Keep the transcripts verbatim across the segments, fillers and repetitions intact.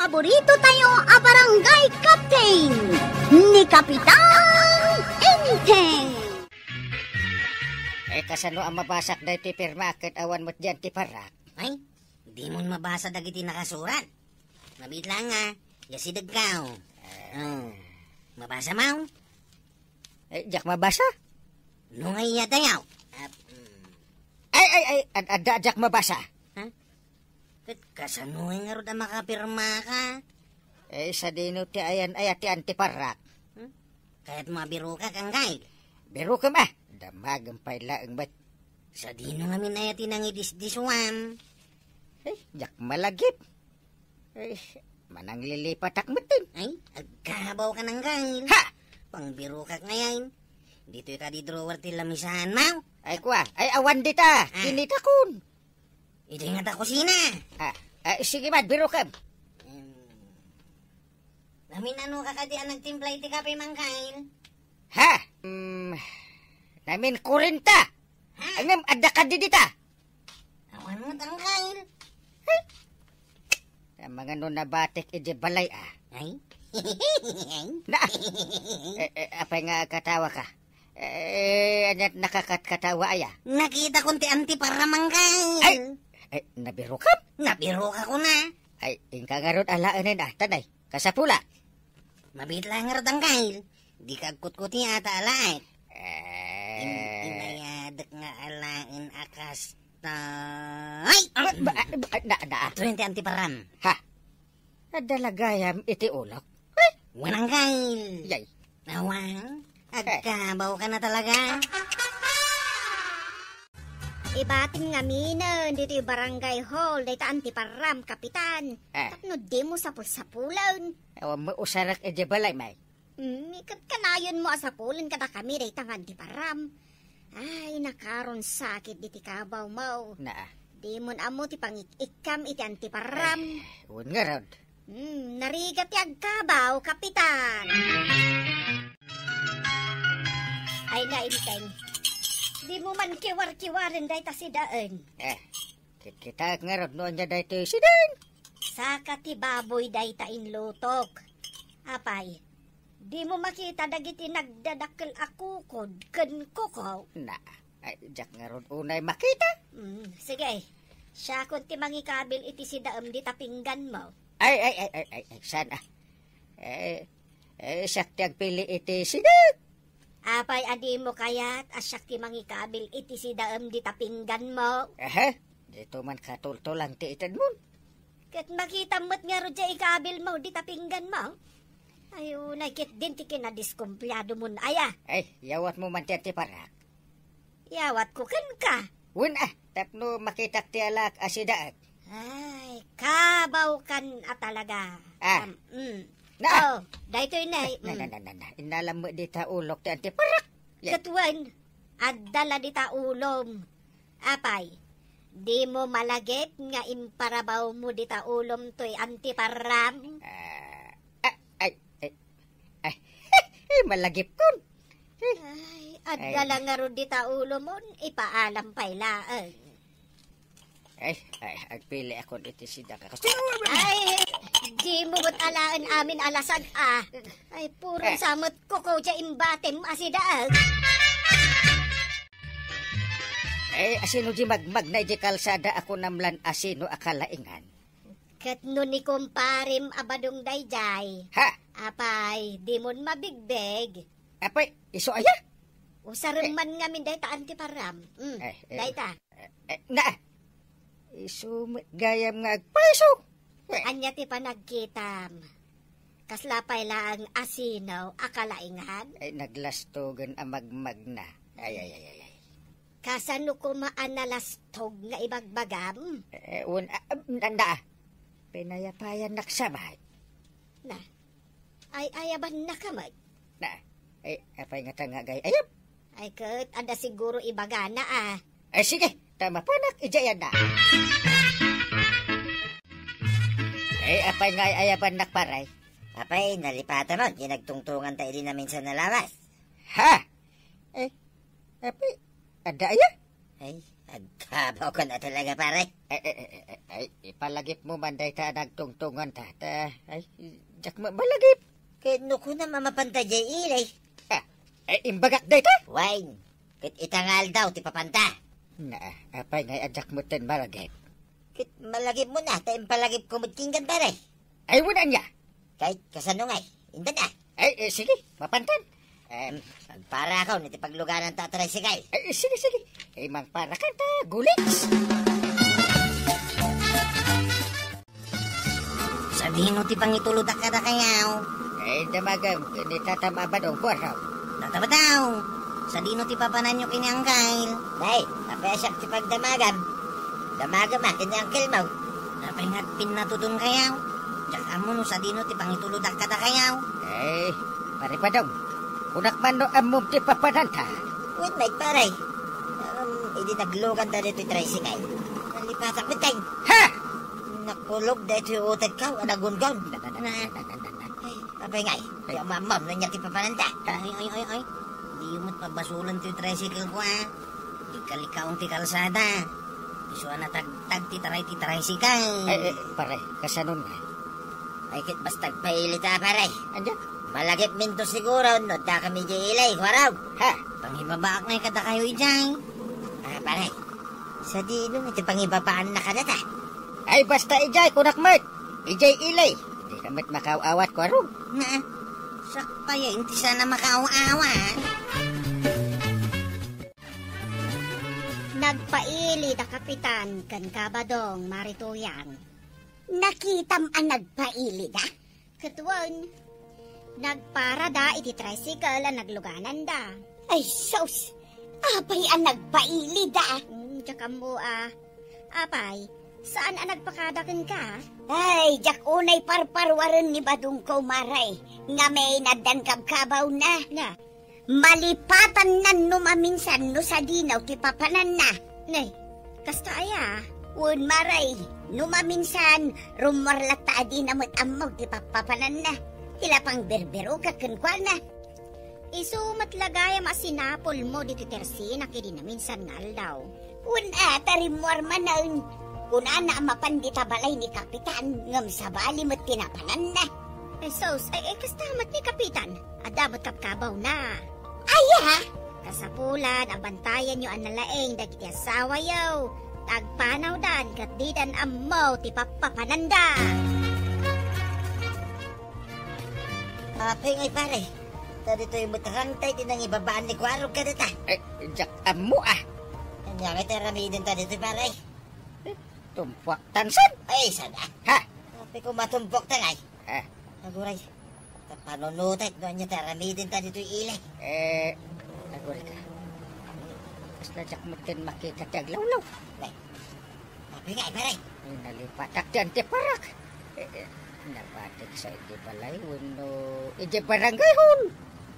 Paborito tayo a barangay captain, ni Kapitan Enteng. Eh, kasano a mabasak daytoy pirma ket awan met diay antiparrak? Ay, dimon mabasa dagiti nakasurat. Mabiit laeng, a, ya sidegkaw. Oh. Mabasa maw? Eh, diak mabasa. No nga iya tayaw. Ap-, mm. Ay, ay, ay, ad-, adda, diak mabasa. Ha? Ket kasano ngarud a makapirma ka? Eh, sadino ti ayan aya ti antiparrak? Hmm? Kayat mo a birokak, Anggail? Birokem, a. Damagem pay laeng met. Sadino ngamin aya ti nangidisdisuam? Eh, diak malagip. Eh, mananglilipatak metten. Ay, agkabaw ka, Anggail. Ha! Pangbirokak ngayan. Ditoy kadi drawer ti lamisan maw? Ay, kua. Ay, awan dita. Ah. Kinitakon. Idi nga ta kusina. Ah, ah, sige man, birokem. Em, naminano ka kadi a nagtimpla iti kape, Anggail? Ha? Mm, namin kurenta. Ha? Ngem, adda kadi dita. Awan met, Anggail. Ay, mangano nabatik iti balay, a. Ay? Na, eh, eh, apay nga agkatawa ka? Eh, ania ti nakakatkatawa aya? Nakitakon ti antiparram, Anggail. Ay, ay, nabirokam? Nabirokak, kuna. Ay, inka ngarud alaenen, a, tanay. Kasapula. Mabiit laeng ngarud, Anggail. Dika agkutkuti ata alaek. Eh. In-, inayadek nga alaen a kasta. Ay! Ah, ba, ah, ba, na, na. Atoy ti antiparram. Ha? Adda la gayam iti ulok. Ay! Wen, Anggail. Yay. Awan. Eh. Agkabaw ka na talaga. Ibatim ngaminen ditoy barangay hall dayta antiparram, Kapitan. Eh. Tapno dimo sapul-sapulen. Awan mo usarak iti balay, may. Hmm, ket kanayon mo a sapulen kadakami dayta nga antiparram. Ay, nakaron sakit diti kabaw mo. Naa. Dimon ammo ti pangik-ikkam iti antiparram. Eh, wen ngarud. Hmm, narigat ti agkabaw, Kapitan. Ay, nainteng. Dimo man kiwar-kiwaren dayta sidaen. Eh, kit-, kitaek ngarud no ania daytoy sidaen. Saka ti baboy dayta inlutok. Apay, dimo makita dagiti nagdadakkel a kukod ken kuko? Na, ay, diak ngarud unay makita. Mm, sige. Siakon ti mangikabil iti sidaem dita pingganmo. Ay, ay, ay, ay, ay, ay, saan, a? Eh, eh, siak ti agpili iti sidaek. Apay a dimo kayat a siak ti mangikabil iti sidaem dita pingganmo? Aha, dito man katultulang ti itedmon. Ket makitam met ngarud diay ikabilmo dita pingganmo? Ay, unay ket din ti kinadiskumpiadomon aya. Ay, yawatmo man ti antiparrak. Yawatko kenka. Wen, a, tapno makitak ti alaek a sidaek. Ay, kabaw kan a talaga. Ah. Am, mm. Na. Oh, daytoy na, na, mm. Na, na, na, na. Innalam met dita ulok ti antiparrak. Yan. Ket wen, adda la dita ulom. Apay, dimo malagip nga imparabawmo dita ulom toy antiparram? Ah, ah, ay, ay, ay, ay, malagipkon. Ay, adda la ngarud dita ulomon, ipaalam pay laeng. Ay, ay, agpili akon iti sidaek a kas-, ay, dimo met alaen amin a lasag, a. Ay, puro sa met kuko diay imbatim a sidaek. Eh, asino di magmagna iti kalsada a kunam lan asino a kalaingan? Ket no ni kumparem a badong daydiay. Ha? Apay, dimon mabigbeg. Apay, isu aya? Usarem man ngamin dayta antiparram. Mm, eh, eh, dayta. Eh, eh, na, isu met gayam nga agpaiso. Eh. Ania ti panagkitam? Kasla pay laeng asino a kalaingan? Ay, naglastogen a magmagna. Ay, ay, ay, ay, ay. Kasano koma a nalastog nga ibagbagam? Eh, un-, ah, ah, nanda. Pinayapayan naksabat. Na, ay-ayaban na ka met. Na, ay, apay nga ta nga agay-ayab? Ay, ket, adda siguro ibagana, a. Ay, sige, ta mapanak, idiay na. Ay, apay nga ay-ayaban nak, paray? Apay, nalipatan mo, di nagtungtungan ta idi naminsan na lawas. Ha? Eh, apay, adda aya? Ay, Agkabawka na talaga, pare. Ay, ay, ay, ay, ay, ipalagipmo man dayta a nagtungtunganta. Ta, ay, diak ma-, malagip. Ket no kunam a mapanta jay ili. Ah, ay, imbagak dayta? Wen, ket ita nga aldaw ti papanta. Na, apay ngay a diak metten malagip? Ket malagipmo na, ta impalagipko met kenka, pare. Ay, wen ania? Ket kasano ngay? Inda na. Ay, eh, sige, mapantan. Eh, agparakon iti paglugananta a tricycle. Ay, sige, sige. Eh, mangparakan ta, guliks. Sadino ti pangitulod a kadakayaw? Eh, damagem, ni Tata Mabadong, kuwaraw. Tata Mabadong, sadino ti papananyo ken ni Angkel? Nay, apay a siak ti pagdamagam? Damagem a ken ni Angkelmo. Apay nga agpinnatuton kayaw? Diak ammo no sadino ti pangitulod a kadakayaw. Eh, Pare Badong, kunak man no ammom ti papananta. Wen met, pare. Um, idi nagluganta ditoy tricycle, nalipatak met. Ha! Nakulog daytoy utegko a nagungon. Na, na, na, na, na, na, na. Ay, apay ngay, ay, di mo ammom no ania ti papananta. Ay, ay, ay, ay. Diyo met pabasolen ti tricycle ko, ha? Ikalikaon ti kalsada. Isu a natagtag ti taray ti tricycle. Ay, eh, pare, kasano ngay? Ay, ket basta agpailita, pare. Ania? Malagipminto siguro no addakami idiay ili, kuwaraw. Ha? Pangibabaak ngay kadakayo idiay. Ah, pare. Sadino nga ti pangibabaanna kadata? Ay, basta idiay, kunak met. Idiay ili. Dika met makaaw-awat, kuwaraw. Na, siak pay, inti sana makaaw-awat. Nagpaili da Kapitan ken Kabadong, Mari Tuyang. Nakitam a nagpaili da? Ket wen, nagpara da iti tricycle a naglugananda. Ay, sus! Apay a nagpaili da? Hmm, diak ammo a. Apay, saan a nagpakada kenka? Ay, diak unay parparuaren ni badongko, Mari, ngamin addan kabkabawna. Na, Malipatannan no maminsan no sadino ti papananna. Nay, kasta aya? Wen, Mari, no maminsan, rummuar latta a dina met ammo ti pappapananna. Ti la pangbirbirokak kenkuana. Isu met la gayam a sinapulmo ditoy tersinak idi naminsan nga aldaw. Wen a, ta rimmuar manen. Kunana a mapan dita balay ni Kapitan, ngem sabali met ti napananna. Ay, sus, ay, ay, kasta met ni Kapitan. Adda met kabkabawna. Aya? Kasapulan a bantayanyo a nalaing dagiti asawayo, ta agpanawdan ket didan ammo ti pappapananda. Apay ngay, pare? Ta ditoy met rangtay ti nangibabaan ni Kuarog kadata. Eh, diak ammo, ah. Ania ngay ti aramidenta ditoy, pare? Eh, tumpuak tansan. Ay, sada. Ha? Apay ko matumpuak ta ngay? Ha? Aguray. Ta panunutek no ania ti aramidenta ditoy ili. Eh, aguray ka. Kasla diak met ken makita ti aglawlaw. Nay. Apay ngay, pare? Ay, nalipatak ti antiparak. Eh, eh, nabatik sa idi balay wenno idi barangay hall.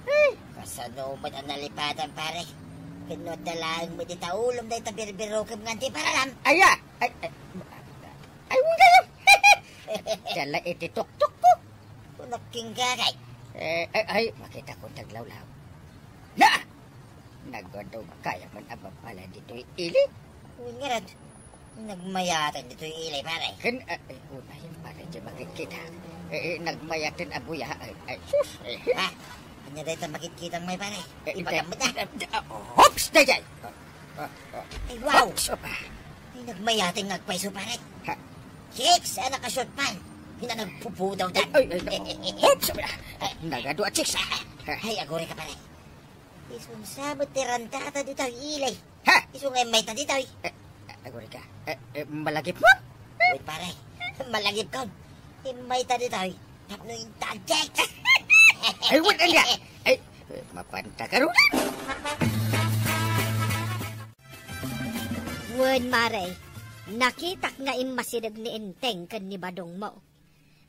Eh. Kasano met a nalipatan, pare? Ket no adda laeng met ita ulom dayta birbirokem nga antiparakam. Aya! Ay, ay, ay, wen gayam. Dala iti tuktok ko. Kunak kenka ngay. Eh, ay, ay, makita ko ti aglawlaw. Na! Nagwadog kaya man a babala ditoy ili. Wen ngarud, nagmayaten ditoy ili, pare. Ken, eh, eh, unay, pare, ti makikita. Eh, eh, nagmayaten a buya. Ay, ay, sus. Eh. Ha? Ania dayta makikita ngay, pare? Eh, ibagam met, ah. Eh, eh, ah, oops, daydiay. Ah, ah, ah. Ay, wow. Oops, apa. Ay, nagmayaten nga agpayso, pare. Ha? Chicks a nakashort pant. Ina nagpupudawdan. Ay, ay, naku. Oops, apa. Ay, nagadu a chicks, ah. Ay, aguray ka, pare. Isu sa met ti rantata ditoy ili. Ha? Isu nga immayta ditoy. Eh, eh, aguray ka. Eh, eh, malagipmo? Uy, pare. Malagipkon. Immayta ditoy tapno inta a chicks. Ay, wen ania. Ay, eh, mapanta ka runan. Wen, Mari, nakitak nga immasideg ni Enteng ken ni badongmo.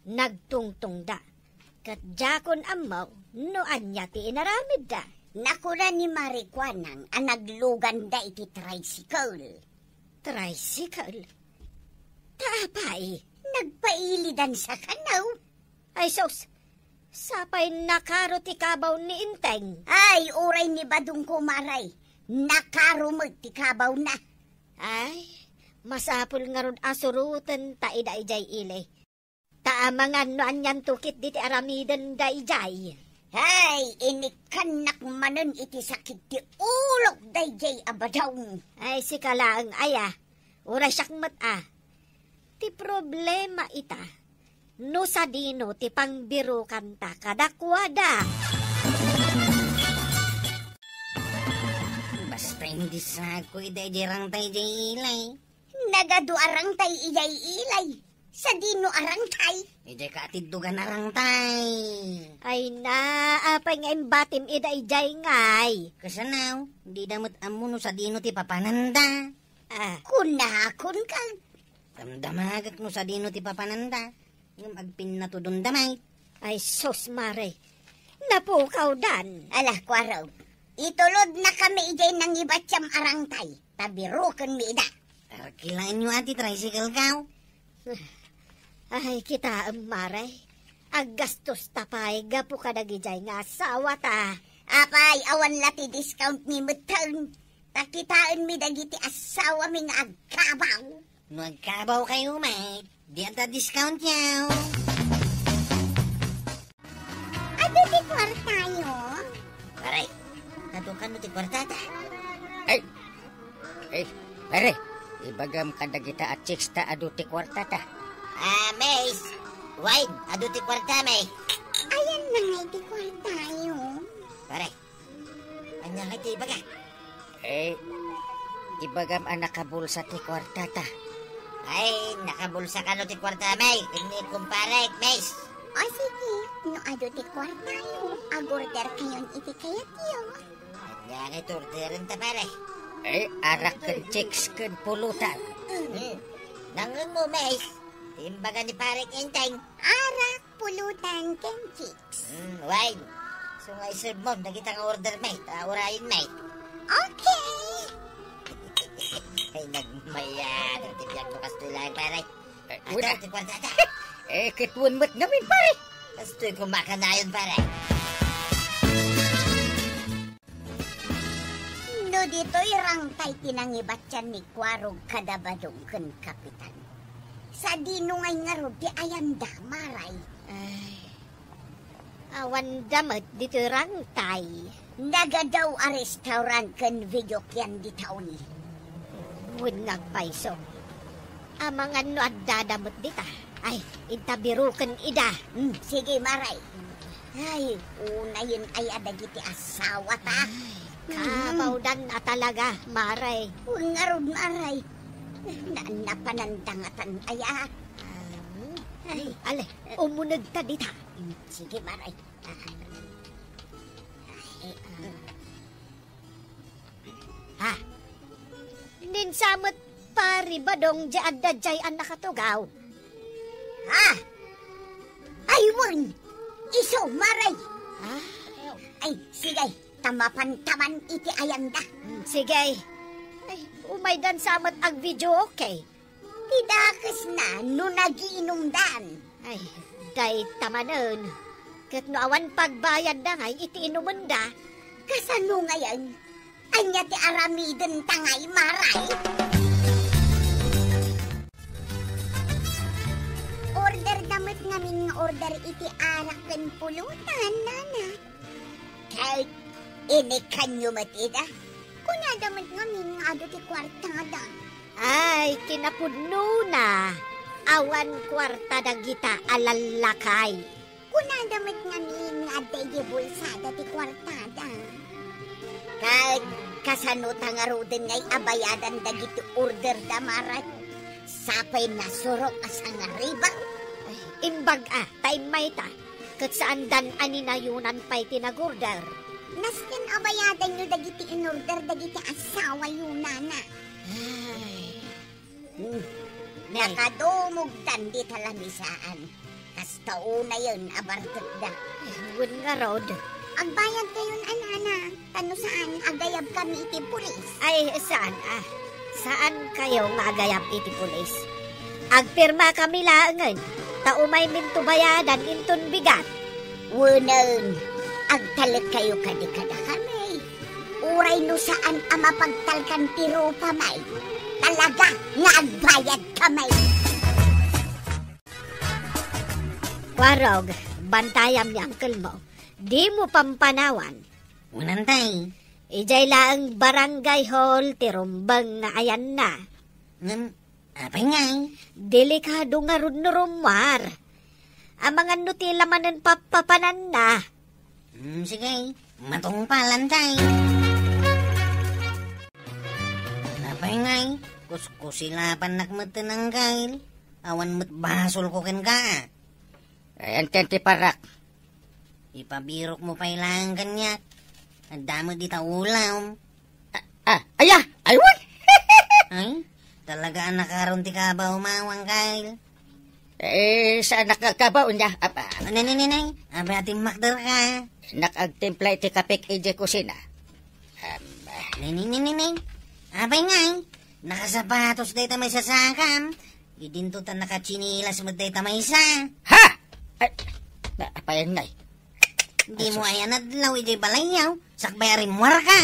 Nagtungtongda, ket diakon ammo no ania ti inaramidda. Nakuna ni Mari Kuanang a nagluganda iti tricycle. Tricycle? Ta apay? Nagpailidan sa kano. Ay sus, sapay nakaro ti kabaw ni Enteng. Ay, uray ni badongko, Mari, nakaro met ti kabawna. Ay, masapul ngarud a surotenta ida idiay ili. Ta amangan no anianto ketdi ti aramidenda idiay. Ay, inikkannak manen iti sakit ti ulok daydiay a badaw. Ay, sika laeng aya. Uray siak met a. Ti problema ita, no sadino ti pangbirokanta kadakuada. Basta indisagko ida idiay rangtay idiay ili. Nagadu a rangtay idiay ili. Sadino a rangtay? Idiay kaatiddogan a rangtay. Ay na, apay nga imbatim ida idiay ngay? Kasano, dida met ammo no sadino ti papananda. Ah. Kunakon ka. Damdamagek no sadino ti papananda. Ngem agpinnatudonda met. Ay, sus, Mare. Napukawdan. Ala, kuaro. Itulodnakami idiay nangibatiam a rangtay. Ta birokenmi ida. Arkilaenyo a ti tricycle-ko. Ay, kitaem, Mare. Aggastosta pay gapu kadagidiay nga asawata. Apay, awan la ti discount-mi metten. Ta kitaenmi dagiti asawami nga agkabaw. No agkabawkayo met, di adda discount-yo. Adu ti kuartayo? Pare, adu kano ti kuartata? Ay, ay, pare, ibagam kadagita a chicks ta adu ti kuartata. Ah, Mace, Wayne, adu ti kuartam. Ayanna ngay ti kuartayo? Pare, ania ngay ti ibaga? Eh, ibagam a nakabulsa ti kuartata. Ay, nakabulsa kano ti kuartam ken ni kumparek, Mace? O sige, no adu ti kuartayo, agorderkayon iti kayatyo. Ania ngay ti orderenta, pare? Eh, arak ken chicks ken pulutan. Hmm. Nangngegmo, Mace? Ti imbaga ni Parek Enteng. Arak, pulutan, ken chicks. Hmm, Wayne. Isu nga i-servemon dagita nga order-mi, ta urayenmi. Okay. Ay, nagmayat ti biagmo kastoy laeng, pare. Eh, adu ti kuartata. Eh, ket wen met ngamin, pare. Kastoy koma kanayon, pare. No ditoy rangtay ti nangibatian ni Kuarog kada Badong ken Kapitan, sadino ngay ngarud ti ayanda, Mare? Ay, awanda met ditoy rangtay. Nagadu a restaurant ken videokean dita uni. Wen nga agpayso. Amangan no addada met dita. Ay, inta biroken ida. Hmm, sige, Mare. Ay, unayen aya dagiti asawata. Ay, mm, kabawdan a talaga, Mare. Wen ngarud, Mare. Na-, napanandangatan aya. Ah, ay, ale, umunegta dita. Hmm, sige, Mare. Ha? Ninsa met, Pare Badong, diay adda diay a nakatugaw. Ha? Ay, wen! Isu, Mare! Ha? Ay, sige, ta mapantaman iti ayanda. Hmm, sige. Ay, umaydansa met agvideoke. Ti dakesna no nagiinumdan. Ay, dayta manen. Ket no awan pagbayadda ngay iti inumenda, kasano ngayen? Ania ti aramidenta ngay, Mare? Orderda met ngamin nga order iti arak ken pulutan, nana. Ket inikkanyo met ida? Kunada met ngamin nga adu ti kuartada. Ay, kinapudnona, awan kuarta dagita a lallakay. Kunada met ngamin nga adda idiay bulsada ti kuartada. Ket kasano ta ngaruden ngay a bayadan dagiti orderda, Mare? Sapay nasurok a sangaribang? Ay, imbag a, ta immayta. Ket saandan a ninayonan pay ti nag-order. Nasken a bayadanyo dagiti in-order dagiti asawayo, nana. Ay. Hmm. Nay. Nakadumogdan dita lamisaan. Kasta unayen a bartekda. Ay, wen ngarud. Agbayadkayon a, nana. Ta no saan, agayabkami iti pulis. Ay, saan a. Saankayo nga agayab iti pulis. Agpirmakami laengen, ta umayminto bayadan inton bigat. Wenen, agtalekkayo kadi kadakami. Uray no saan a mapagtalkan ti rupami. Talaga nga agbayad kami. Kwarog, bantayam ni uncle mo. Di mo pampanawan. Unantay. Ijay laeng barangay hall ti rumbeng nga ayanna. Ngem, apay ngay? Delikado ngarud no rummuar. Amangan no ti lamanen pappapananna. Hmm, sige. Matungpalantay. Apay ngay? Kuskusilapannak met ti nanggail. Awan met basolko kenka. Ay, anten ti parak. Ipabirok mo pay laeng kaniak. Adda met dita ulam. Ah, ah, aya! Aywan! Ay, talaga a nakaron ti kabaw mawang, Kyle. Eh, saan nakakabaw niya? Apa? Neneneneng, abay ating makder ka. Nakagtimpla iti kapek iti kusina. Am, Neneneneng, abay ngay, nakasapatos dayta may sasakam. Idinto ta nakatsinilas met dayta maysa. Ha? Ay, na, apayan ngay. Di mo ayan adlaw iti balayyaw, sakbay a rimmuarka.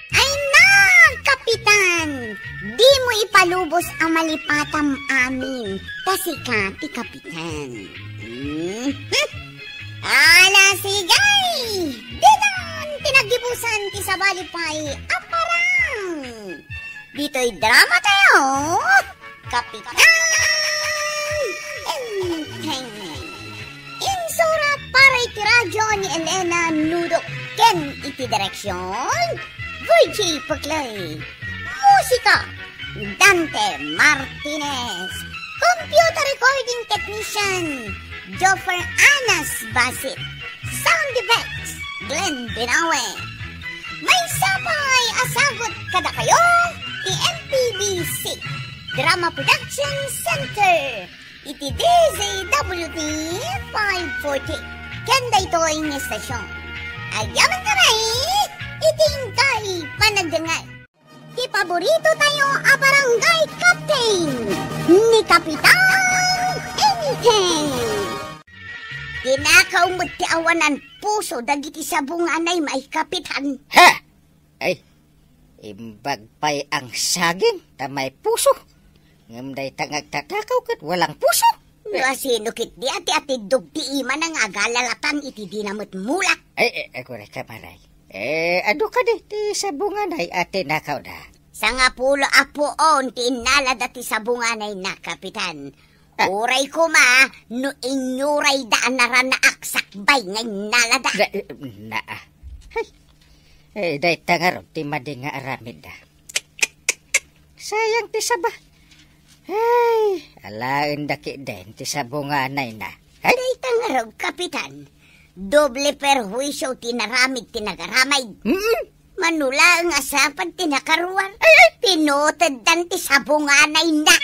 Ay na, Kapitan! Di mo ipalubos a malipatam amin, ta sika ti Kapitan. Mhm. Ala, sige! Ditan ti naggibusan ti sabali pay a parang! Ditoy drama tayo, Kapitan Enteng. Insurat para iti radyo ni Elena Nudok ken iti direksyon, Virgie Paclay. Musika, Dante Martinez. Computer recording technician, Joffer Anas Basit. Sound effects, Glenn Binawe. Maysa pay a sagut kadakayo ti M P B C Drama Production Center iti D Z W T five forty ken daytoy nga estasyon. Agyaman kami iti inkay panagdengngeg. Ti paborito tayo a barangay captain ni Kapitan Enteng. Tinakaw met ti awanan puso dagiti sabunganay, may Kapitan. Ha? Ay, imbag pay ang saging ta may puso. Ngem dayta nga agtatakaw ket walang puso. No asino ketdi a ti atiddog ti imana nga agalalatan iti dina met mulak? Ay, ay, ay, kuray ka, maray. Eh, adu kadi ti sabunganay a tinakawda? Sangapulo a puon ti innalada ti sabunganayna, Kapitan. Ah. Uray koma no inyurayda a naranaak sakbay nga innalada. Na, na, ah. Hay. Eh, dayta ngarud ti madi nga aramidda. Sayang ti saba. Ay, alaenda ketdin ti sabunganayna. Ay! Dayta ngarud, Kapitan. Doble perhuisio ti naramid ti nagaramid. Mm. Mano laeng a sapad ti nakaruar. Ay, ay! Pinuteddan ti sabunganayna.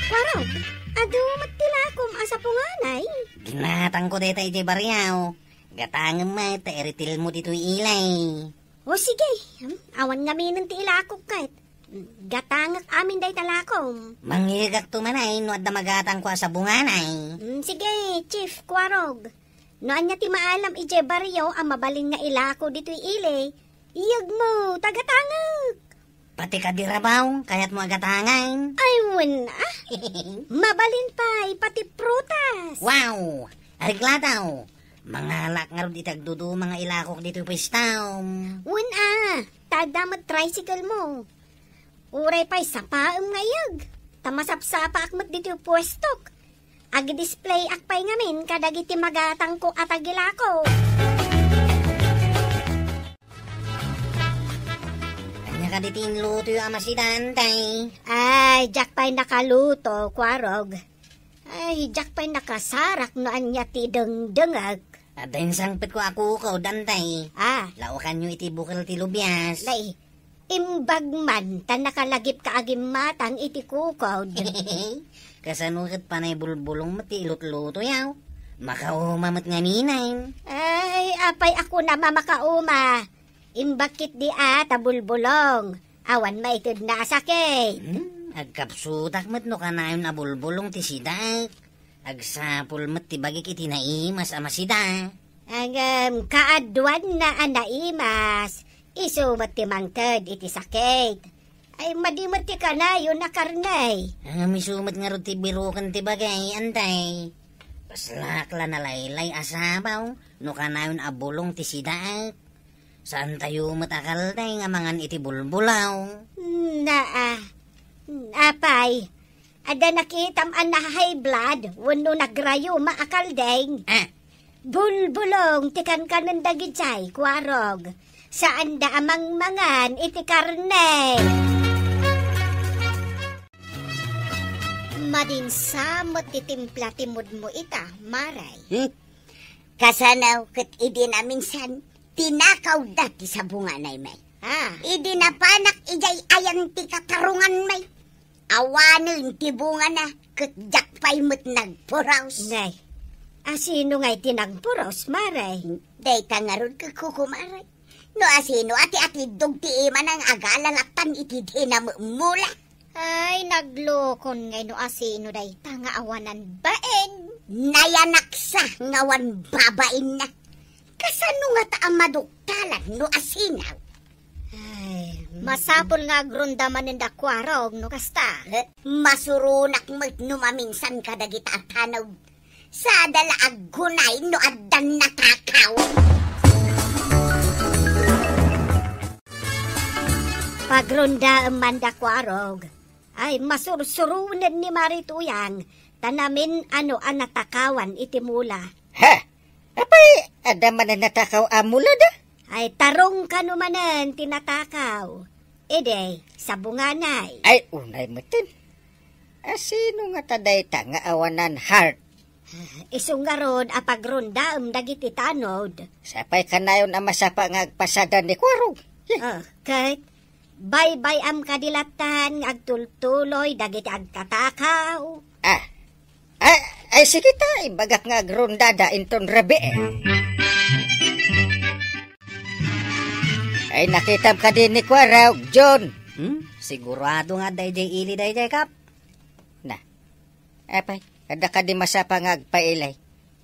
Kwarog, adu met ti lakom a sabunganay? Ginatangko dayta idiay bariaw. Gatangem met ta iritilmo ditoy ilay. O sige, hmm, awan ngaminen ti ilakok ket. Gatangek amin dayta lakom. Mangngegakto manay no adda magatangko a sabunganay. Hmm, sige, Chief Kwarog. No ania ti maalam idiay barrio a mabalin nga ilako ditoy ili, iyegmo ta gatangek. Pati kadi rabaw, kayatmo a gatangen? Ay, wen, ah. Mabalin pay, pati prutas. Wow! Aregladaw! Mangalaak ngarud iti agduduma nga ilakok ditoy puestam. Wen, ah. Ta adda met tricycle mo. Uray pay sapaem nga iyeg. Ta masapsapaak met ditoy puestok. Agdisplayak pay ngamin kadagiti magatangko a tagilako. Ania kadi ti inlutoyo a masidan, tay? Ay, diak pay nakaluto, Kwarog. Ay, diak pay nakasarak no ania ti dengdengek. Adda insangpetko a kukod, tay. Ah. Laokanyo iti bukel ti lubias. Nay, imbag man, ta nakalagipka a gimmatang iti kukod. Kasano ket panay bulbulong met ti ilutlutoyaw? Makauma met ngaminen. Ay, apay a kunam a makauma? Imbag ketdi a ta bulbulong. Awan maitedna a sakit. Hmm, agkapsutak met no kanayon a bulbulong ti sidaek. Agsapul met ti bagik iti naimas a masida. Ngem kaaduanna a naimas, isu met ti mangted iti sakit. Ay, madi met ti kanayon a karne. Ngem isu met ngarud ti biroken ti bagay, antay. Paslak la nalaylay a sabaw, no kanayon a bulong ti sidaek. Saantayo met a kaldeng a mangan iti bulbulaw. Naa. Apay, adda nakitam a na-high blood wenno nagrayuma a kaldeng? Ah. Bulbulong ti kankanen dagidiay, Kuarog. Saanda a mangmangan iti karne. Madinsa met ti timpla ti mudmo ita, Mare. Hmm? Kasano ket idi naminsan, tinakawda ti sabunganay, May. Ah. Idi napanak idiay ayan ti katarungan, May. Awanen ti bungana, ket diak pay met nagpuros. Ngay, asino ngay ti nagpuros, Mare? Dayta ngarud ket kuko, Mare. No asino a ti atiddog ti imana nga agalalatan iti dinamemmula. Ay, naglukon ngay no asino dayta nga awanan bain. Nayanaksa nga awan babainna. Kasano ngata a maduktalan no asino? Ay, masapul nga agronda manen da Kuarog no kasta. Eh, masuronak met no maminsan kadagita a tanod. Sada la aggunay no addan natakaw. Pagrondaem man da Kuarog. Ay, masursuronen ni Mari Tuyang, ta namin-ano a natakawan iti mula. Ha? Apay, adda manen natakaw a mula da? Ay, tarong kano manen ti natakaw. Idi, sabunganay. Ay, unay metten. Asino ngata dayta nga awanan heart? Isu ngarud a pagrondaem dagiti tanod. Sapay kanayon a masapa nga agpasada ni Kuarog. Ah, ket baybay-am kadi latta nga agtultuloy dagiti agtatakaw. Ah. Ah, ay, sige ta, ibagak nga agrondada inton rabii. Ay, nakitam kadi ni Kuarog, John? Hmm? Sigurado nga adda idiay ili daydiay, Kap. Na, apay, adda kadi masapa nga agpailay?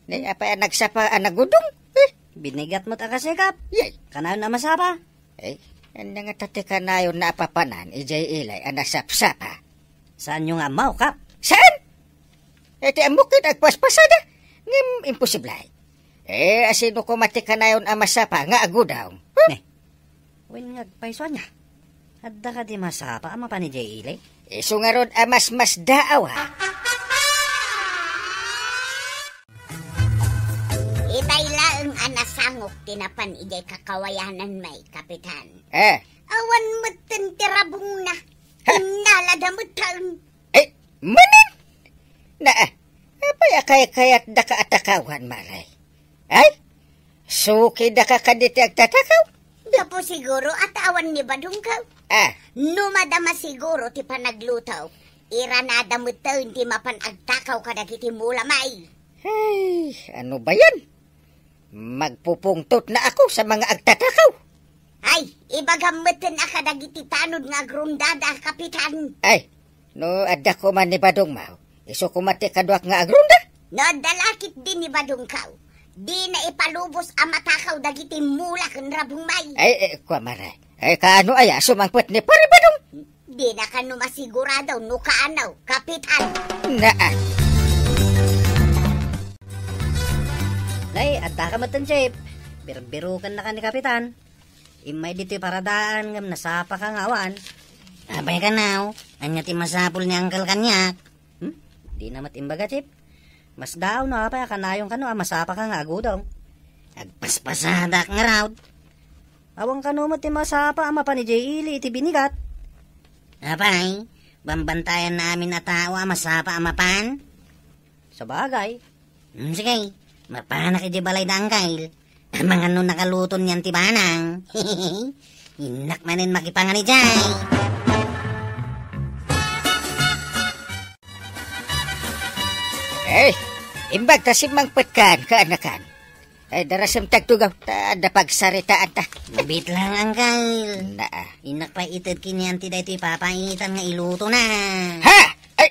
Ni, apay a nagsapa a nagudong? Eh? Binigat met a kasikap. Yay! Kanayon a masapa? Eh, ania ngata ti kanayon a papanan idiay ilay a nasapsapa? Saanyo nga ammo, Kap? Saan? Eh, ti ammok ket agpaspasada. Ngem imposible. Eh, asino koma ti kanayon a masapa nga agudong? Huh? Ne. Wen nga agpayso ania? Adda kadi masapa a mapan idiay ili? Isu ngarud a masmasdaaw, a. Itay laeng a nasangok ti napan idiay kakawayanan, may Kapitan. Eh. Awan metten ti rabongna. Ha? Innalada metten. Eh, manen? Na, apay a kaykayatdaka a takawan, Mare? Ay, sukidaka kaditi agtatakaw? Gapu siguro a ta awan ni badongkaw. Ah. No madama siguro ti panagluto, iranada metten ti mapan agtakaw kadagiti mula, may. Ay, ano ba yan? Magpupungtot na ako sa mga agtatakaw. Ay, ibagam metten a kadagiti tanod nga agrondada, Kapitan. Ay, no adda koma ni badongmo, isu koma ti kaduak nga agronda? No adda la ketdi ni badongkaw, dina ipalubos a matakaw dagiti mula ken rabong, may. Ay, eh, kua, Mare. Ay, kaano aya sumangpet ni Pare Badong? Dina kano masigurado no kaano, Kapitan. Naa. Nay, adda ka metten, Chief. Birbiroken na ka ni Kapitan. Immay ditoy paradaan ngem nasapa ka nga awan. Apay kanaw, ania ti masapul ni Angkel kaniak? Hmm? Dina met imbaga, Chief. Masdaaw no apay a kanayon kano a masapa ka nga agudong. Agpaspasadak ngarud. Awan kano met ti masapa a mapan idiay ili iti binigat. Apay, bambantayan na amin a tao a masapa a mapan? Sabagay. Hmm, sige, mapanak idiay balay da Angkel. Amangan no nakaluto nian ti banang. Innak manen makipangan idiay. Eh, imbag ta simmangpetkan, kaanakan. Ay, darasem ti agtugaw, ta adda pagsaritaanta. Mabit lang, Angkel. Naa. Innak pay ited kanian ti daytoy papaitan nga iluto na. Ha? Ay!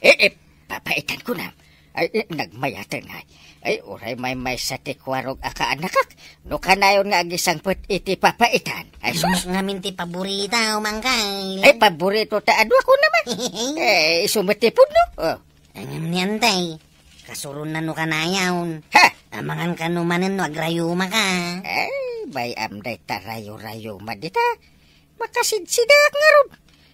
Eh, eh, papaitan ko na. Ay, eh, nagmayaten ngay. Ay, uray maymaysa ti kuarog a kaanakak. No kanayon nga agisangpet iti papaitan. Ay, sus. Ngamin ti paborita, Mangkal. Ay, paborito ta adu ako naman. Eh, isu met ti pudno. Oh. Ngem ni Antay, kasuronna no kanayon. Ha? Amangan kano manen no agrayumaka. Ay, bay-am dayta rayo-rayuma dita. Makasidsidaak ngarud.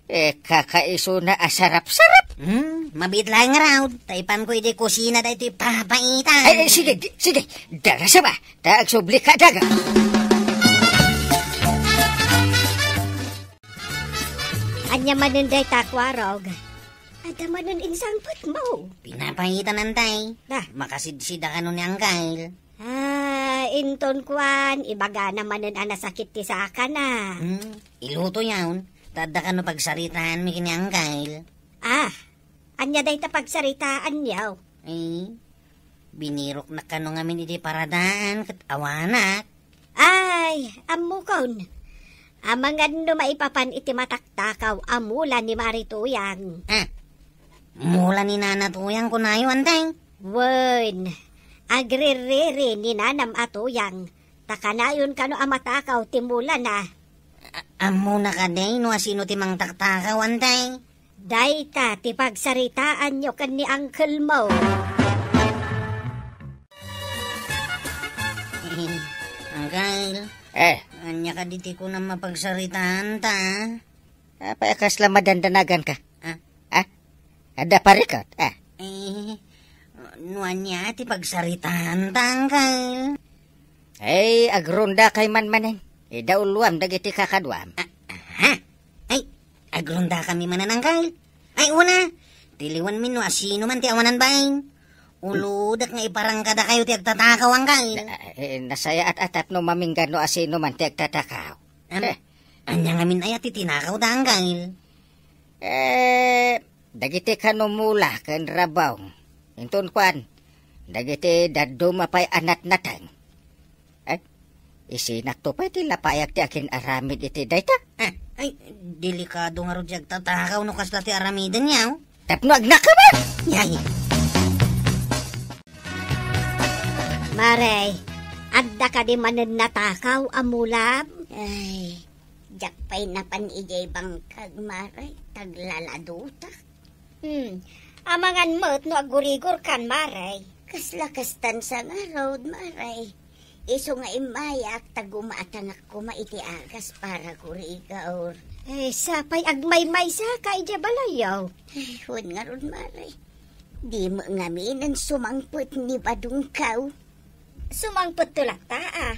Eh, kakaisuna a sarap-sarap. Hmm, mabiit laeng ngarud. Ta ipanko idiay kusina daytoy papaitan. Ay, ay, sige, di-, sige. Darasam a. Ta agsubli ka daga. Ania manen dayta, kuarog? Adda manen insangpetmo. Pinapaitan, Antay. Da. Makasidsida kano ni Angkel. Ah, inton kuan, ibagana manen a nasakit ti sakana. Hmm, iluto yaon. Ta adda kano pagsaritaanmi ken ni Angkel. Ah, ania dayta pagsaritaanyo? Eh, biniroknak kano ngamin iti paradaan ket awanak. Ay, ammokon. Amangan no maipapan iti mataktakaw a mula ni Mari Tuyang. Ah, mula ni Nana Tuyang kunayo, Antay? Wen, agririri ni nanam a Tuyang, ta kanayon kano a matakaw ti mulana. A-, ammona kadi no asino ti mangtaktakaw, Antay? Dayta ti pagsaritaanyo ken ni uncle-mo. Angkel. Eh. Ania kadi ti kunam a pagsaritaanta? Apay a kasla madandanagan ka? Ah? Ah? Adda parikot? Ah? Eh, no ania ti pagsaritaanta, Angkel? Ay, agrondakay man manen. Idauloam dagiti kakaduam. Ah, aha. Ay, agrondakami manen, Angkel. Ay, una, tiliwanmi no asino man ti awanan bain. Ulodek nga iparang kadakayo ti agtatakaw, Angkel. Na-, eh, nasayaat a tapno maminggan no asino man ti agtatakaw. Am, eh. Ania ngamin aya ti tinakawda, Angkel? Eh, dagiti kano mula ken rabong. Inton kuan, dagiti dadduma pay a natnateng. Eh, isinakto pay ti lapayak ti akin-aramid iti dayta. Ah, ay, delikado ngarud ti agtatakaw no kasla ti aramidenyo. Tapno agnaka man! Yay! Mare, adda kadi manen natakaw a mulam? Ay, diak pay napan idiay bangkag, Mare, taglaladutak. Hmm, amangan met no aggurigor kan, Mare. Kasla kastan sa ngarud, Mare. Isu nga immayak ta gumatangak koma iti agas para gurigor. Eh, sapay agmaymaysa ka idiay balayyo. Ay, wen ngarud, Mare. Di met ngamin sumangpet ni Badongkaw. Sumangpetto latta, a.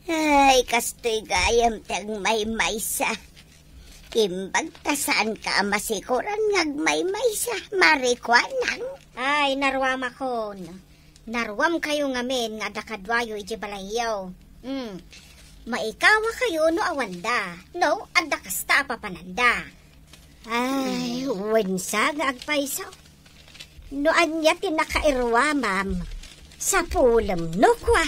Ay, kastoy gayam ti agmaymaysa. Imbag ta saanka a masikoran nga agmaymaysa, Mare, kuanang. Ay, naruamakon. Naruamkayo ngamin nga adda kaduayo idiay balayyo. Hmm. Maikawakayo no awanda, no adda kasta a papananda. Ay, wen sa nga agpayso. No ania ti nakairuamam, sapulem no kua.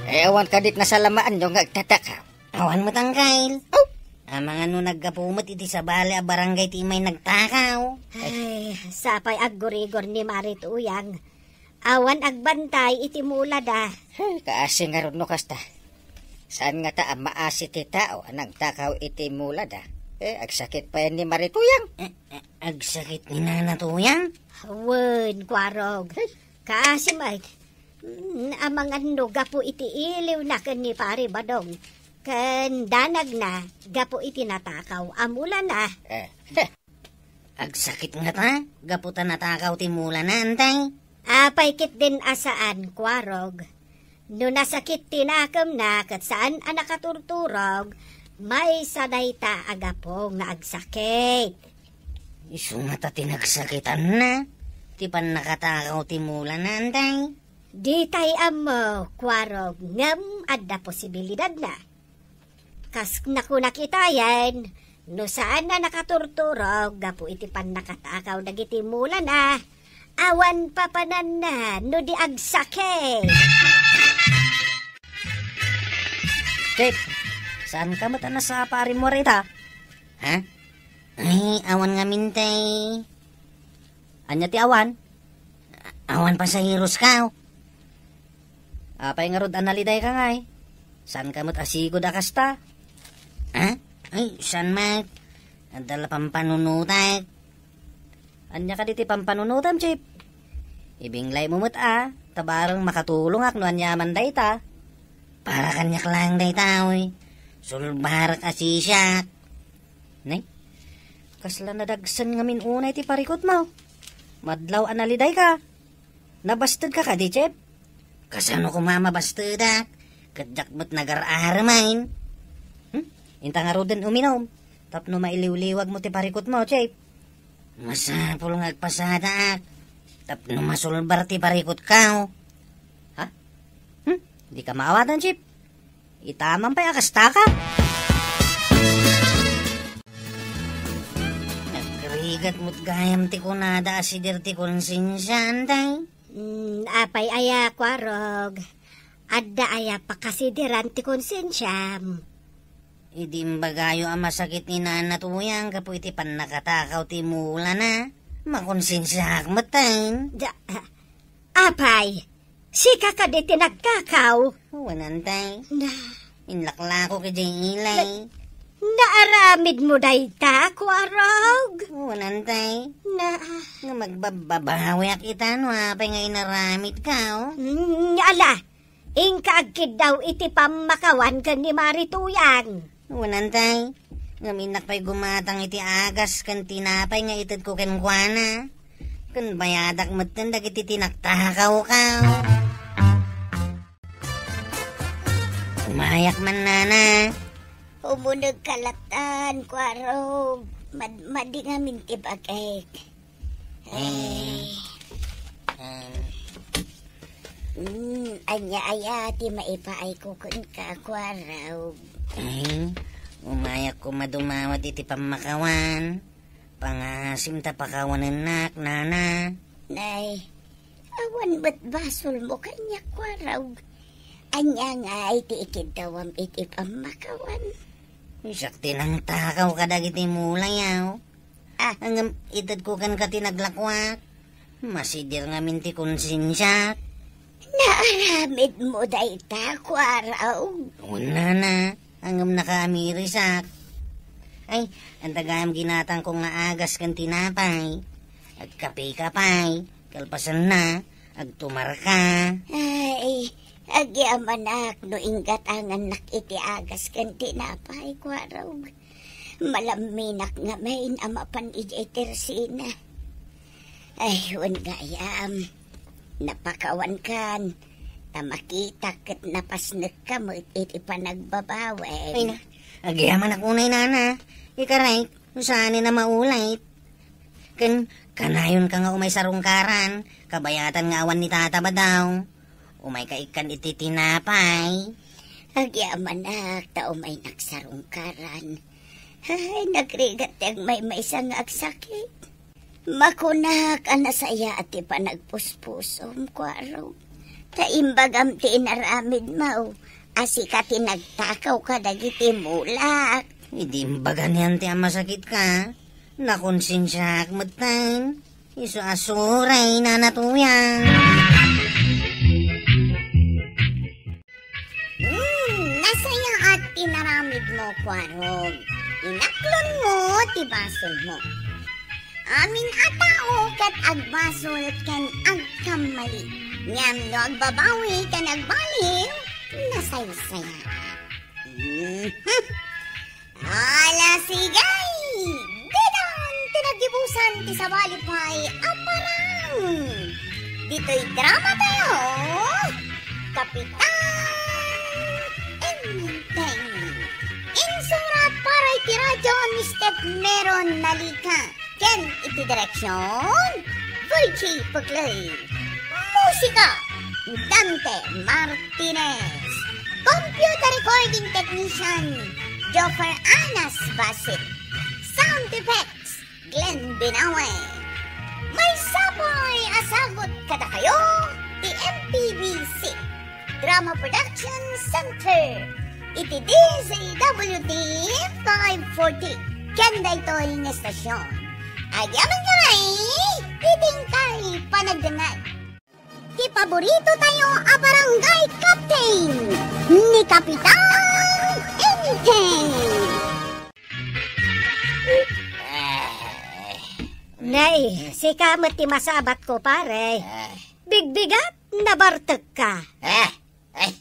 Eh, awan kadit nasalamaanyo nga agtataka. Awan met, Angkel. Oh! Amangan no naggapu met iti sabali a barangay ti immay nagtakaw. Ay, sapay aggurigor ni Mari Tuyang. Awan agbantay iti mulada. Hey, kaasi ngarud no kasta. Saan ngata a maasi ti tao a nagtakaw iti mulada? Eh, agsakit pay ni Mari Tuyang. Eh, eh, agsakit ni Nana Tuyang? Wen, kuarog. Kaasi met. Mm, amangan no gapu iti iliwna ken ni Pari Badong. Ken danagna gapu iti natakaw a mulana. Eh, heh. Agsakit ngata, gapu ta natakaw ti mulana, Antay? Apay ketdin a saan, kuarog. No nasakit ti nakemna ket saan a nakaturturog, maysa dayta a gapu nga agsakit. Isu ngata ti nagsakitanna, ti pannakatakaw ti mulana, Antay? Ditay ammo, kuarog, ngem adda posibilidadna. Kas nakunak itayen, no saan a nakaturturog gapu iti pannakatakaw dagiti mulana, awan papananna no di agsakit. Kit, saanka met a nasapa a rimmuar ita? Ha? Ay, awan ngamin tay. Ania ti awan? Awan pasaheroska. Apay ngarud a nalidayka ngay? Saanka met a sigud a kasta? Ha? Ay, saan met? Adda la pampanunotek. Ania kadi ti pampanunotam, Chief? Ibinglaymo met a, ta bareng makatulongak no aniaman dayta. Para kaniak laeng dayta, oy. Sulbarek a sisiak. Nay, kasla nadagsen ngamin unay ti parikutmo. Madlaw a nalidayka. Nabastedka kadi, Chief? Kasano koma a mabastedak? Ket diak met nagar-aremen. Hmm? Inta ngaruden uminum, tapno mailiwliwagmo ti parikutmo, Chief. Masapul nga agpasadaak, tapno masulbar ti parikutko. Ha? Hmm? Dika maawatan, Chief. Itaman pay a kastaka? Nagrigat met gayam ti kunada a sider ti konsensiam, tay? Mm, apay aya, Kuarog? Adda aya pakasideran ti konsensiam? Idi imbagayo a masakit ni Nana Tuyang gapu iti pannakatakaw ti mulana, makonsensiaak met, tay. Ja-, apay, sika kadi ti nagtakaw? Wen, tay. Na. Inlaklako idiay ilay. Na-, naaramidmo dayta, Kuarog? Wen, tay. Na. Nga magbabbabawiak ita no apay nga inaramidko. Mm, ala, inka agkiddaw iti pammakawan ken ni Mari Tuyang. Wen, tay. Ngem innak pay gumatang iti agas ken tinapay nga itedko kenkuana. Ken bayadak metten dagiti tinaktakawko. Umayak man, Nana. Umunegka latan, Kuarog. Mad-, madi ngamin ti bagik. Eh, em. Mm, ania aya ti maipaayko kenka, Kuarog? Ay, umayak koma dumawat iti pammakawan. Pangasim ta pakawanennak, Nana. Nay, awan met basolmo kaniak, Kuarog. Ania ngay ti ikiddawam iti pammakawan? Siak ti nangtakaw kadagiti mulayaw. Ah. Ngem itedko kenka ti naglakuak. Masider ngamin ti konsensiak. Naaramidmo dayta, Kuarog? Wen, Nana. Ngem nakaamirisak. Ay, adda gayam ginatangko nga agas ken tinapay. Agkapeka pay. Kalpasanna, agtumarka. Ay, agyamanak no inggatangannak iti agas ken tinapay, Kuarog. Malamminak ngamin a mapan idiay tersina. Ay, wen gayam, napakawankan, ta makitak ket napasnekka met iti panagbabawem. Ay na, agyamanak unay, Nana. Ikarek, no saanen a maulit. Ken, kanayonka nga umay sarungkaran, kabayatan nga awan ni Tata Badaw. Umayka ikkan iti tinapay. Agyamanak ta umaynak sarungkaran. Ay, nagrigat ti agmaymaysa nga agsakit. Makunak a nasayaat ti panagpuspusom, Kuarog. Ta imbagam ti inaramidmo, a sika ti nagtakaw kadagiti mulak. Idi imbagam ti a masakitka, nakonsensiaak metten. Isu a suray, Nana Tuyang. Hmm, nasayaat ti inaramidmo, Kuarog. Inaklonmo ti basolmo. Amin a tao ket agbasol ken agkammali. Ngem no agbabawi ken agbaliw, nasaysayaat. Mhm. Ala, sige! Daytan ti naggibusan ti sabali pay a parang! Ditoy drama tayo, Kapitan Enteng. Insurat para iti radyo ni Steph Meron Nalika. Ken iti direksyon, Virgie Puglay. Musika, Dante Martinez. Computer recording technician, Joffer Anas Basit. Sound effects, Glenn Binawe. Maysa pay a sagut kadakayo ti M P B C Drama Production Center iti D Z W T five forty, Ken daytoy nga estasyon, agyamankami iti inkay panagdengngeg. Ti paborito tayo a barangay captain, ni Kapitan Enteng. Nay, sika met ti masabatko, pare. Bigbigat, nabartekka. Ah, ay,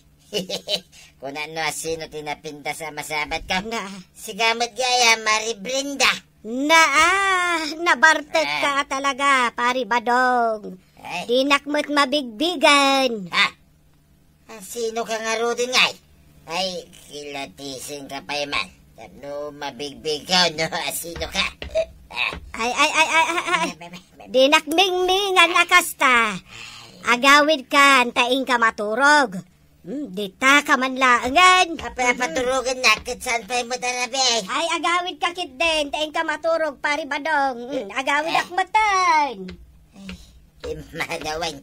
kunam no asino ti napintas a masabatko. Na. Sika met gayam, Mari Brenda. Na, ah, nabartekka talaga, Pari Badong. Ay. Dinak met mabigbigen. Ha? Asino ka ngaruden, ngay? Ay, kilatisenka pay man. Tapno mabigbigko no asino ka. Ah. Ay, ay, ay, ay, ay, ay. Be, be, be, be. Dinak mingmingan a kasta. Agawidka, ta inka maturog. Hmm, dita ka man laengen. Apay a paturogennak ket saan pay met a rabii? Ay, agawidka ketdin, ta inka maturog, Pari Badong. Hmm, agawidak metten. Ay, immanaweng.